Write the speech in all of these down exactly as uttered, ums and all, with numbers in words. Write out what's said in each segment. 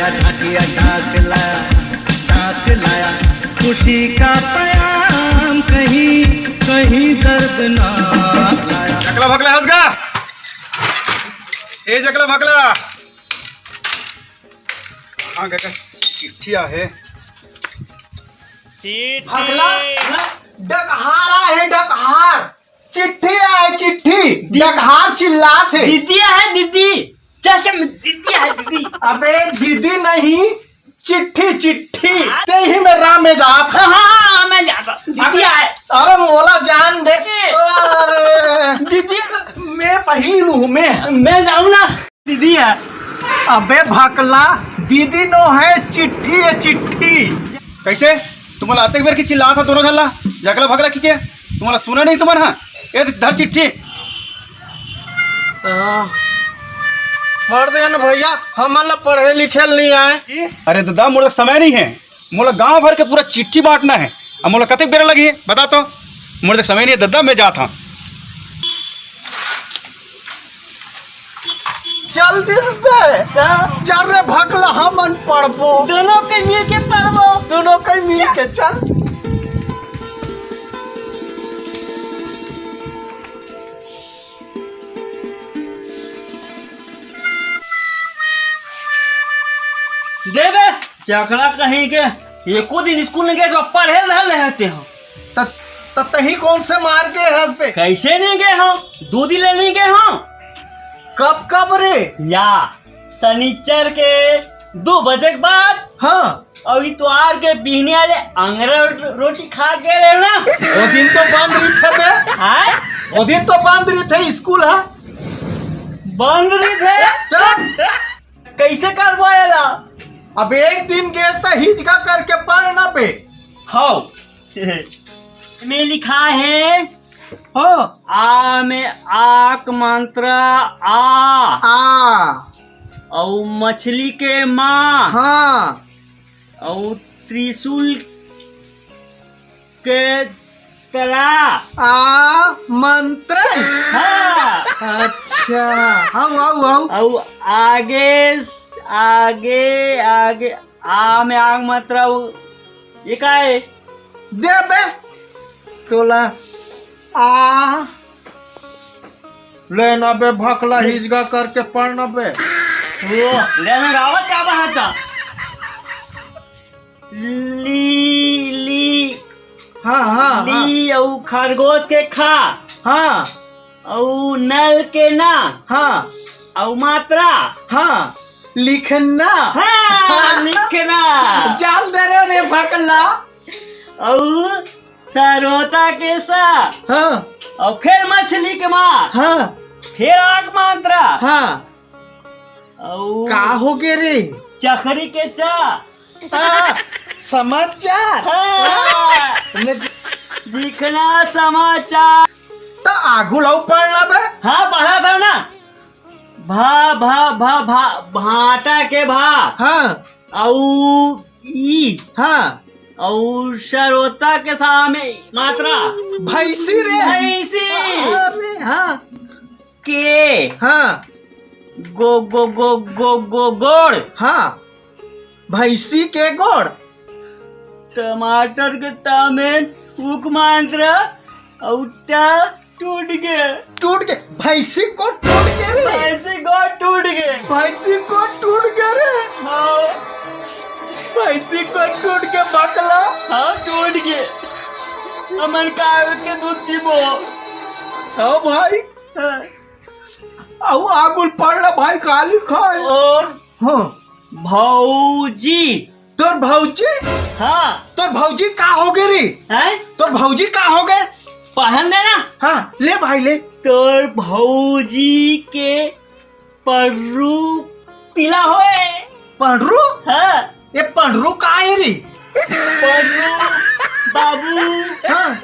अखिया डाक लाया, डाक लाया, खुशी का पयाम कहीं, कहीं दर्द ना लाया। जकला भकला हंस गा। ए जकला भकला। कहाँ गए? चिट्ठी आहे। चिट्ठी। भकला, डकहार आहे, डकहार। चिट्ठी आहे, चिट्ठी। डकहार चिल्लात हे। दीदी आहे, दीदी। चाचा, दीदी आहे, दीदी। अबे, दीदी नहीं, चिट्ठी, चिट्ठी। हाँ। ते ही में राम में जात। हाँ, हाँ, हाँ, मैं जाता। दीदी अबे, आहे। अरे, मोला जान दे। ए। अरे। दीदी। मैं पहिली लूँ, मैं। मैं जाऊँ ना। दीदी है। अबे भकला, दीदी नो है, चिट्ठी है, चिट्ठी। कैसे? तुम्हाला अतेक बेर की चिल्लात हा दोनों झन ला, जकला भकला की के? तुम्हाला सुना नहीं तुम्हारा? हाँ, ये धर चिट्ठी। आ, पढ़ दे ना भैया, हमन ला पढ़े लिखे ल नहीं आए। अरे दादा, मोर समय नहीं है। मोला गांव भर के पूरा चिट्ठी बांटना है। अब मोला कतेक बेरा लगही, बता तो। मोर तक समय नहीं है दद्दा, मैं जात हूँ। चल दिस बे। चल रे भकला, हमन पढ़बो। दोनों के मिल के पढ़बो। दोनों के मिल के चल। देबे, चकला कहीं के, एको दिन स्कूल नहीं गए, सब पढ़े रहले हते हो। त, त तही कौन से मार के हंस पे? कैसे नहीं गए हो? दो दिन ले नहीं गए हो? कब, कब रे? या, शनिचर के दो बजे के बाद। हाँ। और इतवार के बिहनिया ले अंगरा रोटी खा के रहे ना। वो दिन तो बंद रही थे बे। आय? वो दिन तो बंद रही थे स्कूल, हाँ? बंद रही थे? तब? कैसे करबो एला? अब एक दिन गेस त हिचका करके पढ़ना बे। हौ। में लिखा है, हाँ। आ में आक मंत्रा आ। आ। अउ मछली के माँ। हाँ। अउ त्रिशूल के तरा। आ मंत्र। हाँ। अच्छा। How, how, how. अउ आगे, आगे, आगे, आ में आग मात्रा उ-, ये का है? दे बे। तोला आ। ले ना बे, भकला हिजगा करके पढ़ ना बे। वो, ले ना गावत का बहाता? ली, ली। हाँ, हाँ, हाँ। ली अउ खरगोश के खा। हाँ। अउ नल के ना। हाँ। अउ मात्रा। हाँ। लिखना। हाँ, लिखना। जाल दे रे, रे भकला। अउ सरोता के सा। हाँ। अउ फिर मछली के माँ। हाँ। फिर आग मात्रा। हाँ। अउ का हो गे रे? चखरी के चा। हाँ, समाचार। हाँ। हाँ, लिखना समाचार। त आगू लऊ पढ़ ला बे। हाँ, पढ़ा था ना। भा, भा, भा, भा, भाटा के भा। हाँ। अउ ई। हाँ। अउ सरोता के सा में मात्रा। भैंसी रे। भैंसी। अरे हाँ। के। हाँ। गो, गो, गो, गो, गो, गोड़। हाँ। भैंसी के गोड़। टमाटर के टा में उक मात्रा अउ टा टूट गे। टूट गे। भैंसी को टूट गे रे। भैंसी को टूट गे। भैंसी को टूट गे रे। हाँ। भैंसी को टूट गे बकला। हाँ, टूट गे। हमन का के दूध पीबो? हाँ भाई। हाँ। अउ आगुल पढ़ ला भाई, काली खाए। और हाँ। भौजी। तोर भौजी? हाँ। तोर भौजी का हो गे रे? हैं? तोर भौजी का हो गे? पढ़न दे ना। हाँ, ले भाई, ले। तोर भौजी के पड़रू पीला होए। पड़रू? हाँ। ये पड़रू का है रे? पड़रू, बाबू, हाँ।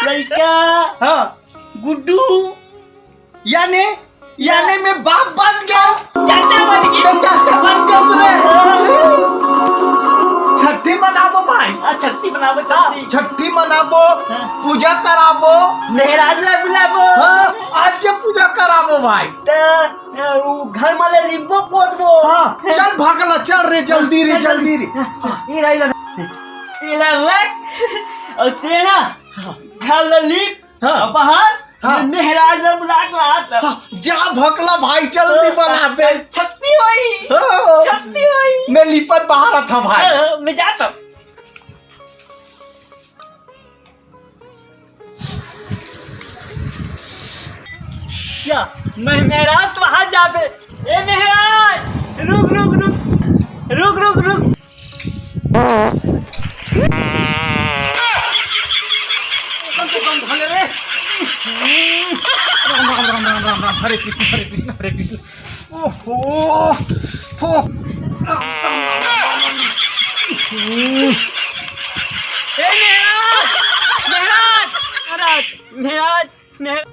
लइका, हाँ। गुड्डू। यानी, यानी मैं बाप बन गया। चाचा बन गया। मैं चाचा बन गया रे। छठी मनाबो भाई। छट्ठी मनाबो, हाँ, छट्ठी। छट्ठी मनाबो, हाँ। पूजा कराबो। महाराज ला बुलाबो। हाँ, आज जे पूजा कराबो भाई। त, अ, उ घर में ले लिपबो पोतबो। हाँ, चल भकला, चल रे, जल्दी रे, चल, जल्दी रे। ये रही लगा। ये लगा। और तेरा घर ले लिप, हाँ। और बाहर हाँ। महाराज ला बुला के ला। हाँ, जा भकला भाई, जल्दी बना बे। छट्ठी होई। हाँ। छट्ठी होई। मैं लिपत बाहर था भाई। हाँ, मैं जाता हूँ। या, मैं, महाराज तो हाथ जाते। ए महाराज, रुक, रुक, रुक। रुक, रुक, रुक। कम तो कम धले रे। राम, राम, राम, राम, राम, राम। हरे कृष्ण, हरे कृष्ण, हरे कृष्ण। ओहो, थो। ए महाराज, महाराज, महाराज, महाराज,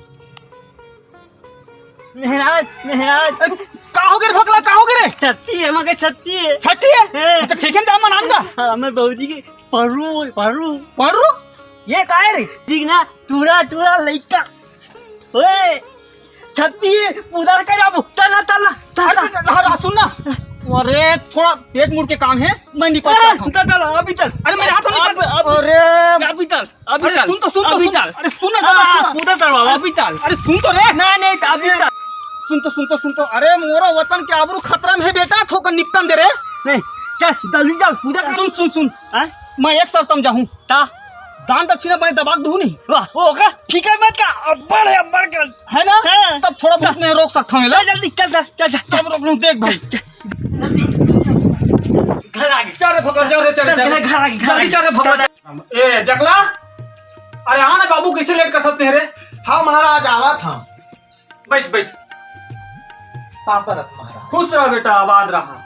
महाराज, महाराज। ए, का हो गे रे भकला, का हो गे रे? छट्ठी है, मगर छट्ठी है। छट्ठी है? हैं। तो ठीक है, जा मनान का। हाँ, मैं बहूजी के परू, परू। परू? ये का है रे? ठीक ना, टूरा, टूरा लइका। ओए, छत्ती, उधर कर अब, तला, तला, तला। अरे, हाँ, हाँ, सुन ना। अरे, थोड़ा पेट मुड़ के काम है, मैं निपट के आता हूँ। तला, तला, अभी तल। अरे, मेरे हाथ में अब, अब, अरे। अभी तल, अभी अरे, तल, सुन तो, सुन तो, अभी सुन। तल। अरे, सुन ना, हाँ, सुन ना। उधर तल बाबा, अभी तल। अरे, सुन तो रे। नहीं, नहीं, अभी तल। सुन तो, सुन तो, सुन तो। अरे, मोरो वतन के आबरू खतरा में है बेटा, थोकन निपटन दे रे। नहीं, चल, जल्दी चल, पूजा कर। सुन, सुन, सुन। हाँ? मैं एक शर्त में जाहूँ। ता? दान दक्षिणा बने दबा के दूँ नहीं। वाह, वो का? फिकर मत का, अब्बड़ है, अब्बड़ कर। है ना? हाँ। तब थोड़ा बहुत मैं रोक सकता हूँ, चल, चल, जल्दी, चल, चल, चल, चल। तब रोक लूँ, देख भाई। चल, जल्दी। घर आ गए। चल रे भगवान, चल रे, चल रे, चल, चल रे। घर आ गए, घर आ जल्दी गए। चल रे भगवान। चल, चल। ए, जकला, अरे आ ना बाबू, कैसे लेट कर सकते हैं रे? हाँ महाराज, आवा था। बैठ, बैठ। पापा रथ महाराज। खुश रहा बेटा, आबाद रहा।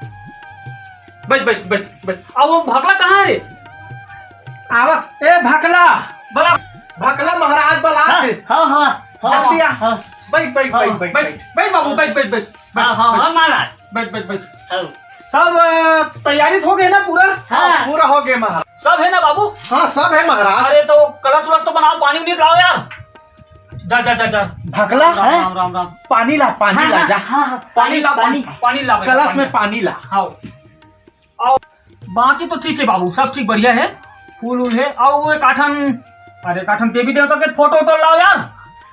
बैठ, बैठ, बैठ, बैठ। अब वो भकला कहाँ है रे? आवत, ए भकला। बला। भकला महाराज बला हाँ, से। हाँ, हाँ, हाँ, जल्दी आ। हाँ। बैठ, बैठ, हाँ। बैठ, बैठ, बैठ, बैठ। बैठ बाबू, बैठ, बैठ, बैठ। हाँ, हाँ, हाँ, महाराज। बैठ, बैठ, बैठ। हाँ। सब, अ, तैयारी हो गई ना पूरा? हाँ। पूरा हो गया महाराज। सब है ना बाबू? हाँ, सब है महाराज। अरे तो कलश वलश तो बनाओ, पानी उनी लाओ यार। जा, जा, जा, जा। भकला? राम, हैं? राम, राम, राम। पानी ला, पानी हाँ, ला, हाँ, जा। हाँ, हाँ, पानी ला, पानी, पानी। पानी ला बेटा, कलश पानी में ला। पानी ला। हाँ। आओ। बाकी तो ठीक है बाबू, सब ठीक बढ़िया है। फूल उल है। आओ वो एक आठन, अरे एक आठन देवी देवता के फोटो वोटो लाओ यार।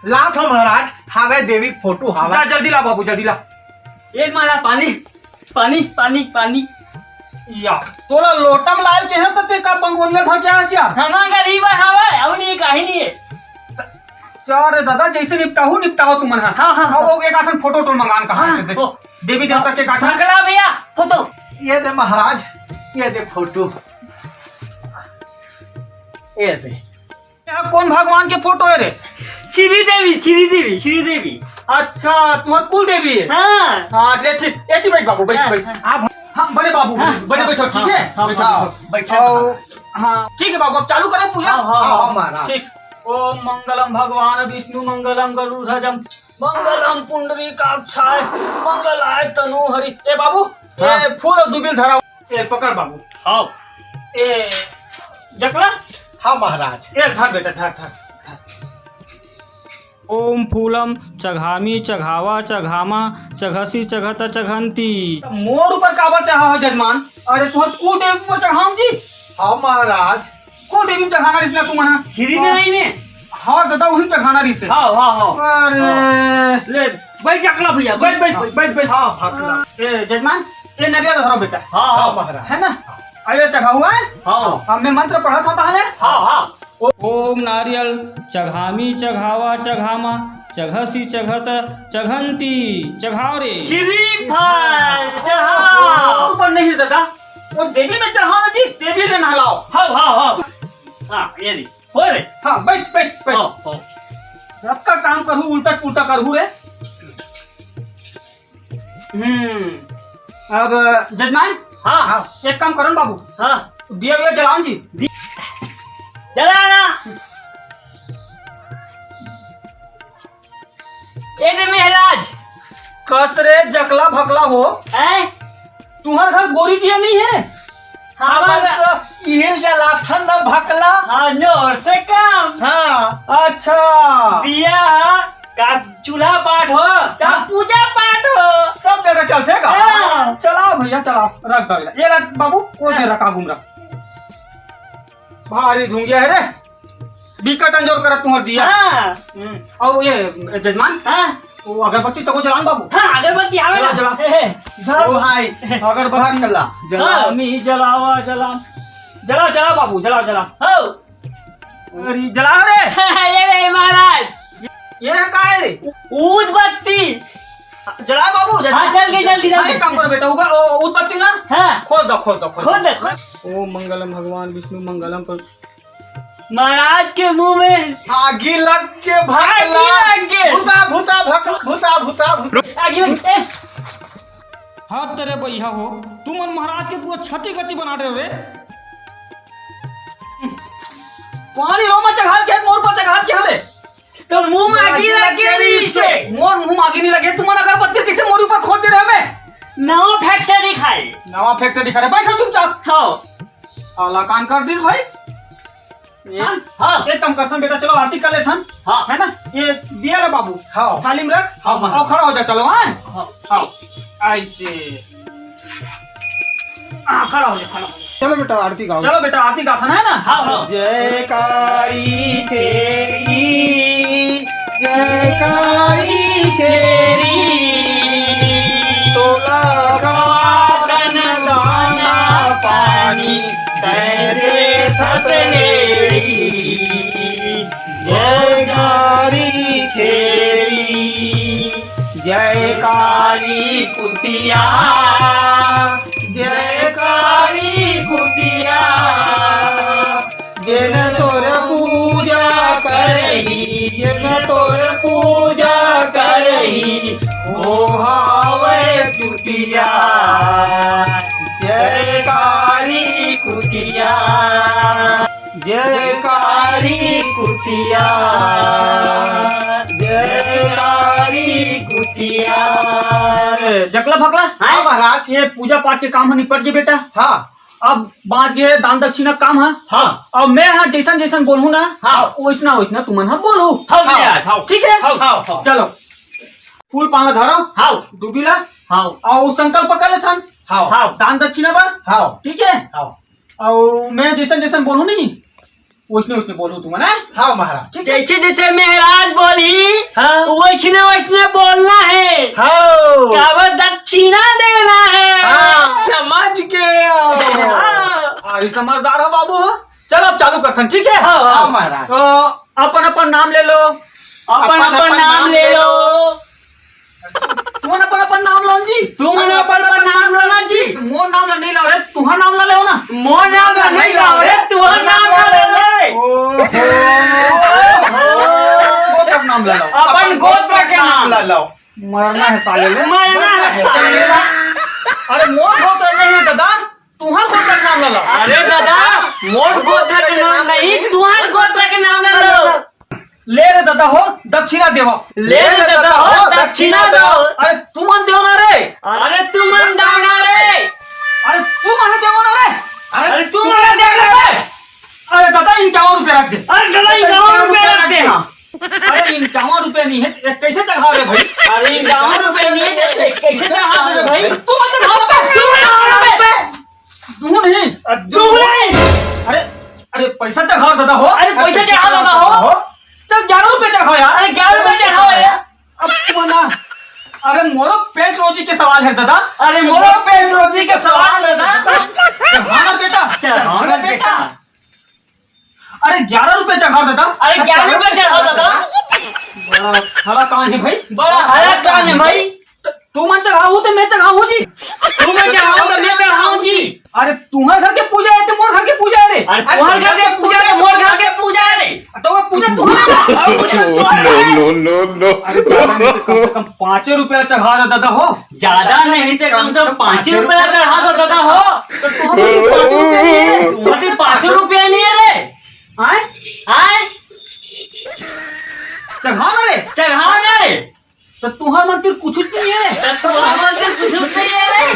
ला था महाराज, हावे देवी फोटो हावे। जा जल्दी ला बाबू, जल्दी ला। एक माला पानी। पानी, पानी, पानी। या, तोला लोटा में लाल के है तो ते का पंगोनिया धर के आस यार? हमा गरीब हवा, अउ नहीं, काहे नहीं है। चार दादा, जैसे निपटाहू, निपटाओ तुमन हा। हाँ, हाँ, हाँ। वो एक आसन फोटो वोटो मंगान कहा हाँ, से देख। ओ। देवी देवता के काठा। भकला भैया, फोटो। ये दे महाराज, ये दे फोटो। ये दे। यहाँ कौन भगवान के फोटो है रे? चिरी देवी, चिरी देवी, चिरी देवी। अच्छा, तुम्हार कुल देवी है? हाँ। हाँ, ले ठीक, एती बैठ बाबू, बैठ, हाँ, बैठ। हाँ। आप हाँ, बड़े बाबू, हाँ, बड़े हाँ, बैठो, ठीक हाँ, है? हाँ, बैठो, हाँ, बैठो। बैठो। आओ, हाँ, ठीक है बाबू, अब चालू करें पूजा। हाँ, हाँ, हाँ, हाँ, महाराज। ठीक। ओम मंगलम भगवान विष्णु मंगलम गरुड़ध्वजम मंगलम पुंडरीकाक्षाय मंगलाय तनु हरि। ए बाबू, हाँ। ए फूल और दुबिल धराओ। ए पकड़ बाबू। हाँ। ए जकला। हाँ महाराज। ए धर बेटा, धर, धर, धर। ओम फूलम चघामी चघावा चघामा चघसी चघत चघंती। मोर ऊपर काबर चढ़ा हो जजमान? अरे तुहर कुल देवी ऊपर चढ़ाम जी। हाँ महाराज। कुल देवी में चढ़ाना रिस ना तुमन हा। चिरी देवी में? हाँ दादा, उही में चढ़ाना रिस। हाँ, हाँ, हाँ। अरे। हाँ। ले, बैठ जकला भैया, बैठ, बैठ, बैठ, बैठ, बैठ। हाँ, भकला। ए, जजमान, ए नरियल धरो बेटा। हाँ, हाँ, महाराज। है ना? अरे चढ़ाऊ है? हाँ। अब मैं मंत्र पढ़त होता है। हाँ, हाँ। ओम नारियल चघामी चघावा चघामा चघसी चघत चघंती। चघाओ रे। चिरी फल चढ़ाओ। ऊपर नहीं दादा, वो देवी में चढ़ाओ ना जी, देवी ले नहलाओ। हाँ, हाँ, हाँ। हाँ, ये ली। हो रे। हाँ, बैठ, बैठ, बैठ। हाँ, हाँ। सबका काम करू, उल्टा पुल्टा करू रे। हम्म। अब जजमान। हाँ। हाँ। एक काम करो ना बाबू। हाँ। दिया विया जलाओ जी। दि-, जला ना। ए दे महाराज। कस रे जकला भकला हो। हैं? तुम्हारे घर गोरी दिया नहीं है? हाँ, हमारे तो ये जलाथन न भकला। हाँ, जोर से काम। हाँ। अच्छा। दिया का चूल्हा पाठ हो, का हाँ। पूजा पाठ हो। सब जगह चलथे का? हाँ। चलाओ भैया, चलाओ। रख दो ये। ये रख बाबू, वो दे रखा घूम रहा। भारी धुंगिया हे रे। बिकट अंजोर करत तुंहर दिया। हाँ। हम्म। अउ ये जजमान? हाँ। वो अगरबत्ती तको जलान बाबू। हाँ, अगरबत्ती आवे ना। जला, जला। हे, हे। जा ओ भाई, अगरबत्ती भकला। जला, हाँ। मी जलावा, जला। जला, जला बाबू, जला, जला। हो। अरे, जला रे। ये ले महाराज। ये का हे रे? ऊदबत्ती। जला बाबू, जला। हाँ, जल गई, जल गई, जल हाँ, गई। एक काम करो बेटा, ऊपर, ओ, ऊदबत्ती ना? हाँ। खोल दो, खोल दो, खोल दो। खोल दे, खोल। ओ मंगलम भगवान विष्णु मंगलम कर। महाराज के मुंह में आगी लग के भकला। आगी लग के। भूता, भूता, भक-, भूता, भूता, भूता। आगी लग के। हाथ तेरे बइहा हो, तुमन महाराज के पूरा छाती गति बना डरे हो रे। पानी लो मत चघाल के, मोर पर चघाल के हवे। तोर मुंह में आगी लग गे रहिस हे। मोर मुंह में आगी नहीं लगे, तुमन अगरबत्ती कइसे मोर ऊपर खोद दे रहे हो बे? नवा फैक्ट्री खाए। नवा फैक्ट्री खा रहे, बैठो चुपचाप। हाँ। आला कान कर दिस भाई। ये हाँ, हाँ। एक काम करथन बेटा, चलो आरती कर लेथन। हाँ। है ना? ये दिया रे बाबू। हाँ। थाली में रख। हाँ, हाँ। और खड़ा हो जा, चलो, हाँ? हाँ। हाँ। ऐसे। हाँ, खड़ा हो जा, खड़ा हो जा। चलो बेटा, आरती गाओ। चलो बेटा, आरती गाथन, है ना? हाँ, हाँ। जयकारी तेरी, जयकारी तेरी, तोला खादन दाना पानी, तेरे ससनेरी। जयकारी तेरी, जयकारी कुतिया, जयकारी कुतिया। जेन तोर पूजा करही, जेन तोर पूजा करही, ओ हावय चुतिया। जयकारी कुतिया, जयकारी कुतिया, जयकारी कुतिया। ए, जकला भकला? हाँ महाराज। ये पूजा पाठ के काम ह निपट गे बेटा। हाँ। अब बाँच गे दान दक्षिणा काम ह। हाँ। अब मैं ह जइसन जइसन बोलहूँ ना, हाँ। वइसना वइसना तुमन ह बोलहू। हाँ, हाँ। ठीक है? हाँ, हाँ। चलो। फूल पान ला धरो। हाँ। दूबी ला। हाँ। अउ संकल्प कर लेथन। हाँ। हाँ। दान दक्षिणा बर। हाँ। ठीक है? हाँ। अउ मैं जइसन जइसन बोलहूँ नहीं, वइसने वइसने बोलहू तुमन, हैं? हाँ महाराज। ठीक है? जइसे जइसे महाराज बोलही, हाँ। वइसने वइसने बोलना है। हाँ। काबर दक्षिणा देना है। हाँ, समझ गे। हाँ। अरे समझदार हो बाबू। चलो अब चालू करथन, ठीक है? हाँ, हाँ। हाँ महाराज। तो अपन अपन नाम ले लो। अपन अपन नाम ले लो। तुमन अपन अपन नाम लाओ जी। तुमन अपन अपन नाम लाओ ना जी। मोर नाम ला नहीं लाओ रे, तुहर नाम ला लेओ ना। मोर नाम ला नहीं लाओ रे, तुहर नाम ला ले ले। ओहो। गोत्र नाम ला लाओ। अपन गोत्र के नाम ला लाओ। मरना है साले ले। मरना है साले ले। अरे मोर गोत्र नहीं है दादा, तुहर गोत्र नाम ला लाओ। अरे दादा, मोर गोत्र के नाम नहीं, तुहर गोत्र के नाम ला लाओ। ले रे ददा हो, दक्षिणा देवा। ले रे ददा हो, दक्षिणा दो। अरे तुमन देव ना रे। अरे तुमन देव ना रे। अरे तुमन देव ना रे। अरे तुमन देव ना रे। अरे ददा, इक्यावन रुपया रख दे। अरे ददा, इक्यावन रुपया रख दे। अरे इक्यावन रुपया नहीं है, एक कैसे चढ़ा रे भाई? अरे इक्यावन रुपया नहीं है, एक कैसे चढ़ा रे भाई? तुमन चढ़ा रे, तुमन चढ़ा रे। तू नहीं। अ, तू नहीं। अरे, अरे, पैसा चढ़ाओ दादा हो। अरे, पैसा चढ़ाओ दादा हो। चल, ग्यारह रुपए चढ़ाओ यार। अरे, ग्यारह रुपए चढ़ाओ यार। अब तू ना, अरे, मोरो पेट रोजी के सवाल है दादा। अरे, मोरो पेट रोजी के सवाल है ना। चढ़ाना बेटा, चढ़ाना बेटा। अरे, ग्यारह रुपए चढ़ाओ दादा। अरे, ग्यारह रुपए चढ़ाओ दादा। बड़ा हरा कान है भाई। बड़ा हरा कान है भाई। त-, तुमन चढ़ाहू त मैं चढ़ाहूँ जी। तुमन चढ़ाहू त मैं चढ़ाहूँ जी। अरे तुहर घर के पूजा है त मोर घर के पूजा है रे। अरे तुहर घर के पूजा है त मोर घर के पूजा है रे। त वो पूजा तुहर है। अरे पूजा तुहर है। No, no, no, no। अरे ज्यादा नहीं तो कम से कम पाँचे रुपया चढ़ा दे दादा हो। ज्यादा नहीं तो कम से कम पाँचे रुपया चढ़ा दे दादा हो। त तुहर पाँचे रुपया नहीं है। तुहर पाँचे रुपया नहीं है रे। आए? आए? चढ़ा ना रे। चढ़ा ना रे। त तुहर मन तीर कुछु नहीं है। त तुहर मन तीर कुछु नहीं है रे।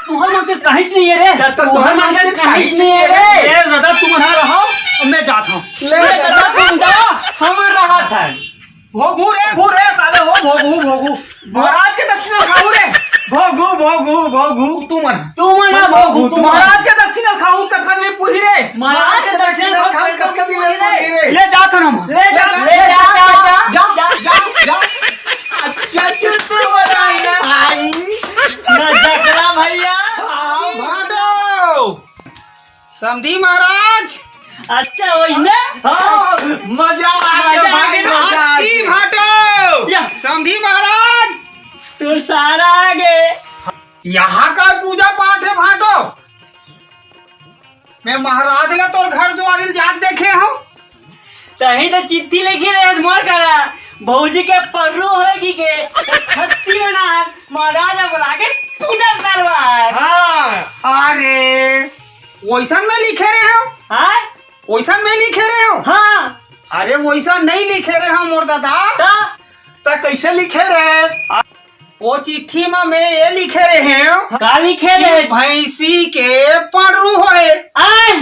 तुहर मन कहीं नहीं है रे। तो तुहर मन के कहीं नहीं है रे। ए दादा, तुम ना रहो, मैं जात हूँ। ले ए दादा, तुम जाओ, हम रहत हैं। भोगू रे, भोगू रे, साले हो, भोगू, भोगू। महाराज के दक्षिणा खाऊ रे। भोगू, भोगू, भोगू। तू मन। तू मन ना भोगू, तू मन। महाराज के दक्षिणा खाऊ, कतका नहीं पूरी रे। महाराज के दक्षिणा खाऊ, कतका दिन नहीं पूरी रे। ले जा तो ना। ले जा, ले जा, जा, जा, जा, जा, जा। अच्छा, चुप तो बताई ना। आई। ना जकला भैया। हाँ, भाटो। समधी महाराज। अच्छा, वही ना? हाँ, मजा आ गया मजा आ भाई, गया। मजा आ हाथी गया। भाटो। या। समधी महाराज। तू सारा आगे। यहाँ का पूजा पाठ है भाटो? मैं महाराज ला तोर घर दुआरिल जात देखे हूँ। तही तो चिट्ठी लिखी रहे मोर करा, भौजी के पर्रू होएगी के, तो छत्ती में ना महाराज ला बुला के पूजा करवा। हाँ। अरे, वैसन में लिखे रहे हो? हाँ? वैसन में लिखे रहे हो? हाँ। अरे, वैसा नहीं लिखे रहे हो मोर दादा। तो? तो कैसे लिखे रहे? वो चिट्ठी में मैं ये लिखे रहे हो का लिखे कि रहे? भैंसी के पर्रू होए। आय!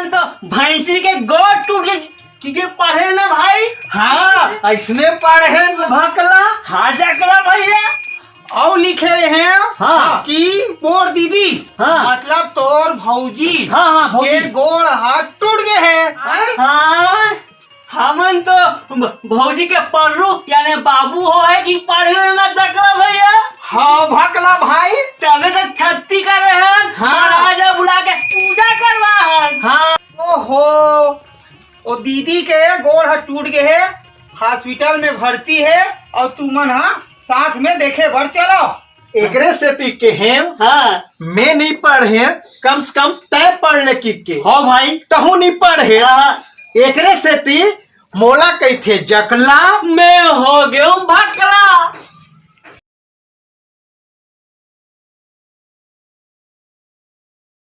तो भैंसी के गोड़ टूट के, कि के पढ़े ना भाई? हाँ, ऐसने पढ़े न भकला। हाँ, जकला भैया। और लिखे रहे हैं हाँ। कि मोर दीदी, हाँ। मतलब तोर भौजी हाँ, हाँ, भौजी। के गोड़ हाथ टूट गए हैं। हाँ, हमन तो भ-, भौजी के पर्रू यानी बाबू हो है कि पढ़े ना जकला भैया। हाँ, भकला भाई। तबे तो छत्ती करे हन, हाँ। महाराजा बुला के पूजा करवा हन। हाँ। ओहो, ओ दीदी के गोड़ ह टूट गए है, हॉस्पिटल में भर्ती है और तुमन हा साथ में देखे बर चलो। एकरे सेती के हेम, हाँ। मैं नहीं पढ़े, कम से कम तय पढ़ ले किके। हो भाई। तहू नहीं पढ़े। हाँ। एकरे सेती मोला कहिथे जकला। मैं हो गयो भकला।